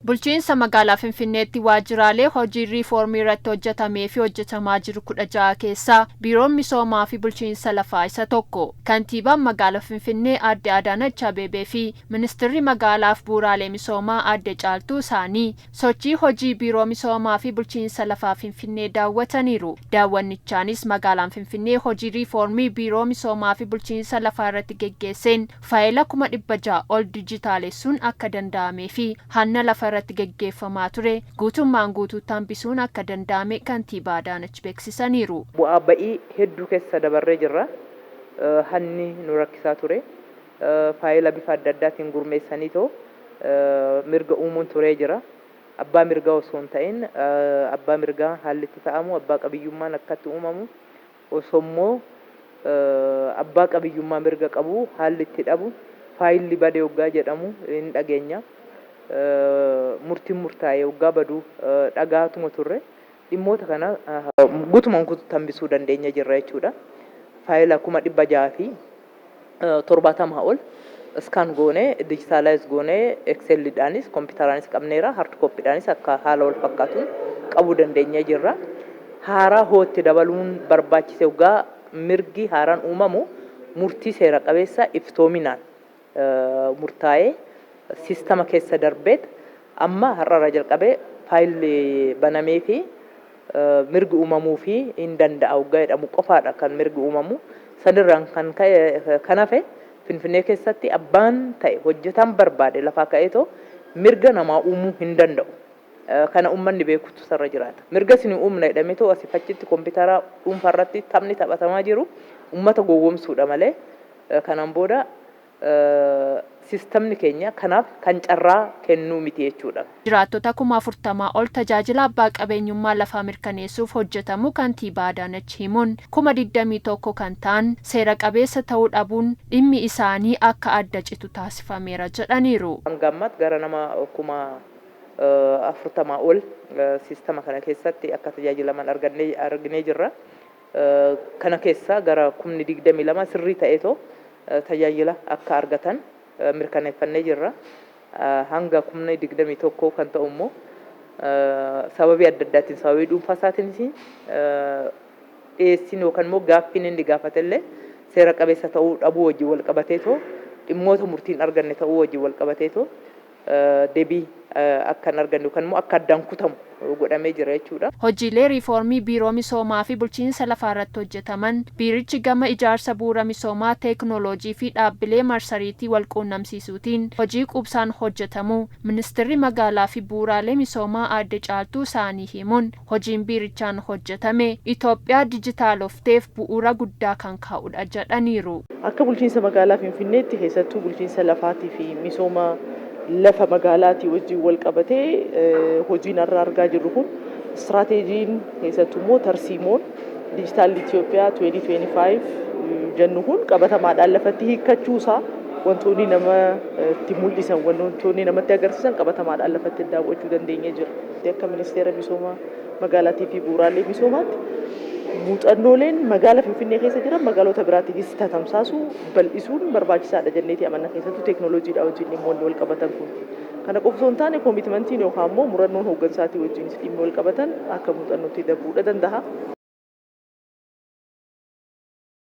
Bulchiinsa magaalaa Finfinneetti waajjiraalee hojii riifoormii irratti hojjetamee fi hojjetamaa jiru 16 keessaa Biiroon Misoomaa fi Bulchiinsa Lafaa isa tokko. Kantiibaan magaalaa Finfinnee Aadde Adaanach Abeebee fi Ministirri Magaalaaf Bu'uuraalee Misoomaa Aadde Caaltuu Saanii sochii hojii Biiroo Misoomaa fi Bulchiinsa Lafaa Finfinnee daawwataniiru. Daawwannichaanis magaalaan Finfinnee hojii riifoormii Biiroo Misoomaa fi Bulchiinsa Lafaa irratti geggeesseen faayila 600,000 ol dijitaalessuun akka danda'amee fi hanna lafa irratti geggeeffamaa ture guutummaan guutuutti hambisuun akka danda'ame Kantiibaa Adaanach beeksisaniiru. Bu'aa ba'ii hedduu keessa dabarree jirra. Hanni nu rakkisaa ture. Faayila bifa adda addaatiin gurmeessaniitoo mirga uumuun turee jira. Abbaa mirgaa osoo hin ta'in abbaa mirgaa haalli itti ta'amu, abbaa qabiyyummaan akkatti uumamu, osoo immoo abbaa qabiyyummaa mirga qabu haalli itti dhabu, faayilli bade hoggaa jedhamu hin dhageenya. Murtiin murtaa'e hoggaa badu dhagaatuma turre. Dhimmoota kana guutumaan guututti hambisuu dandeenya jirra jechuudha. Faayila 670,000 ol scan goonee, digitalize goonee, Exceliidhaanis kompiitaraanis qabneera, hard copydhaanis akka haala wal fakkaatuun qabuu dandeenya jirra. Haaraa hootti dabaluun barbaachise, hoggaa mirgi haaraan uumamu murtii seera qabeessa iftoominaan murtaa'ee siistama keessa darbeet amma har'arraa jalqabee faayilli banamee fi mirgi uumamuu fi hin danda'a hoggaa jedhamu qofaadha kan mirgi uumamu. Sanirraan kan ka'e kan hafe Finfinnee keessatti abbaan ta'e hojjetaan barbaade lafaa ka'eetoo mirga namaa uumuu hin danda'u. Kana uummanni beekutu sarra jiraata. Mirga isin uumna jedhameetoo asii achitti kompiitara dhuunfaa irratti taphni taphatamaa jiru uummata gowwoomsuudha malee, kanaan booda siistamni keenya kanaaf kan carraa kennuu miti jechuudha. Jiraattota 40,000 ol tajaajila abbaa qabeenyummaa lafaa mirkaneessuuf hojjetamuu Kantiibaa Adaanach himuun, 21,000 kan ta'an seera qabeessa ta'uu dhabuun dhimmi isaanii akka adda citu taasifameera jedhaniiru. Hanga ammaatti gara nama 40,000 ol siistama kana keessatti akka tajaajilaman arginee jirra. Kana keessaa gara 22,000 sirrii ta'eetoo tajaajila akka argatan mirkaneeffannee jirra. Hanga 21,000 kan ta'u immoo sababii adda addaatiin, sababii dhuunfaa isaatiinis dhiyeessiin yookaan immoo gaaffiin inni gaafatellee seera qabeessa ta'uu dhabuu wajjin wal qabateetoo, dhimmoota murtiin arganne ta'uu wajjin wal qabateetoo deebii akka hin arganne yookaan immoo akka addaan kutamu godhamee jira jechuudha. Hojiilee riifoormii Biiroo Misoomaa fi Bulchiinsa Lafaa irratti hojjetaman biirichi gama ijaarsa bu'uura misoomaa teeknooloojii fi dhaabbilee marsariitii wal quunnamsiisuutiin hojii quubsaan hojjetamuu Ministirri Magaalaa fi Bu'uuraalee Misoomaa Aadde Caaltuu Saanii himuun, hojiin biirichaan hojjetame Itoophiyaa dijitaalofteef bu'uura guddaa kan kaa'udha jedhaniiru. Akka bulchiinsa magaalaa Finfinneetti, keessattuu bulchiinsa lafaatii fi misooma lafa magaalaatii wajjin wal qabatee, hojiin har'a argaa jirru kun istiraateejiin, keessattuu immoo tarsiimoon Dijitaalli Itoophiyaa 2025 jennu kun qabatamaadhaan lafatti hiikkachuusaa wantoonni nama itti mul'isan, wantoonni namatti agarsiisan qabatamaadhaan lafatti daawwachuu dandeenyee jira. Akka Ministeera Misooma Magaalaatii fi Bu'uuraalee Misoomaatti muuxannooleen magaala Finfinnee keessa jiran magaalota biraatiifis tatamsaasuu, bal'isuun barbaachisaadha jenneeti amanna, keessattuu teeknooloojiidha wajjin dhimmoonni wal qabatan kun. Kana qofa osoo hin taane, commitmentiin yookaan immoo murannoon hooggansaatii wajjinis dhimmi wal qabatan akka muuxannootti darbuudha danda'a.